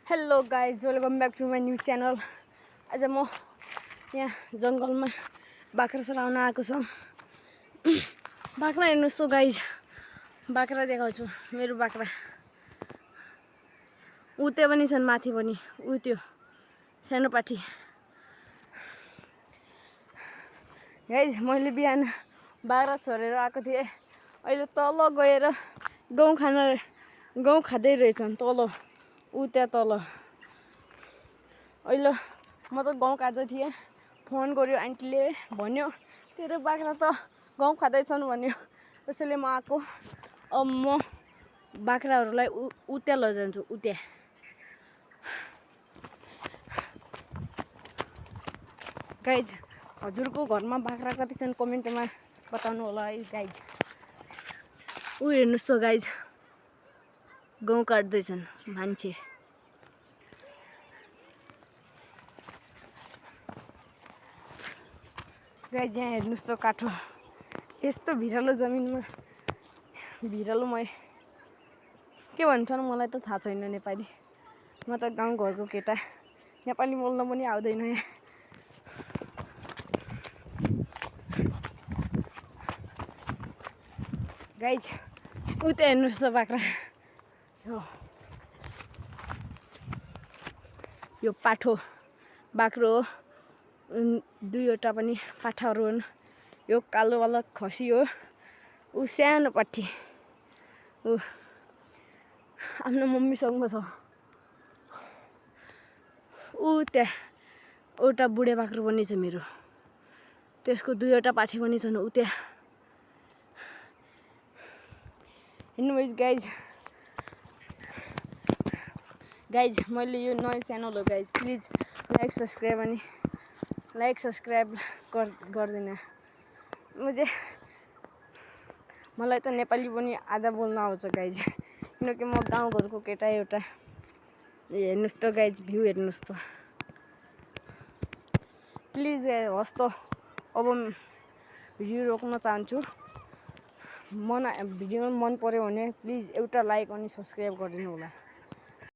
Hello guys, welcome back to my new channel. आज म यहाँ जङ्गलमा बाख्रा चराउन आएको छु। बाख्रा हेर्नुहोस् त गाइज, बाख्रा देखाउँछु। मेरो बाख्रा उते पनि छन्, माथि पनि उ त्यो सानो पाठी। गाइज मैले बिहान बाख्रा छोडेर आएको थिएँ। अहिले तल गएर गहुँ खाँदै रहेछन् तल, उ त्यहाँ तल। अहिले म त गहुँ काट्दै थिएँ, फोन गर्यो आन्टीले, भन्यो तेरो बाख्रा त गहुँ खाँदैछन् भन्यो। त्यसैले म आएको। अब म बाख्राहरूलाई उता लैजान्छु, उता। गाइज हजुरको घरमा बाख्रा कति छन् कमेन्टमा बताउनु होला है गाइज। ऊ हेर्नुहोस् त गाइज, गहुँ काट्दैछन् मान्छे। गाइज यहाँ हेर्नुहोस् त काठो, यस्तो भिरालो जमिनमा भिरालोमय के भन्छन् मलाई त थाहा छैन नेपाली। म त गाउँघरको केटा, नेपाली बोल्न पनि आउँदैन यहाँ। गाइज उता हेर्नुहोस् त बाख्रा, यो पाठो बाख्रो हो। दुईवटा पनि पाठाहरू हुन्। यो कालोवाला खसी हो, ऊ सानो पाठी, ऊ आफ्नो मम्मीसँग छ। ऊ त्यहाँ एउटा बुढे बाख्रो पनि छ मेरो, त्यसको दुईवटा पाठी पनि छन् ऊ त्यहाँ। एनिवेज गाइज मैले यो नयाँ च्यानल हो गाइज, प्लिज लाइक सब्सक्राइब गर्दिनँ। मलाई त नेपाली पनि आधा बोल्न आउँछ गाइज, किनकि म गाउँघरको केटा एउटा। हेर्नुहोस् त गाइज, भ्यू हेर्नुहोस् त प्लिज। होस् त अब भिडियो रोक्न चाहन्छु। भिडियो मन पर्यो भने प्लिज एउटा लाइक अनि सब्सक्राइब गरिदिनु होला।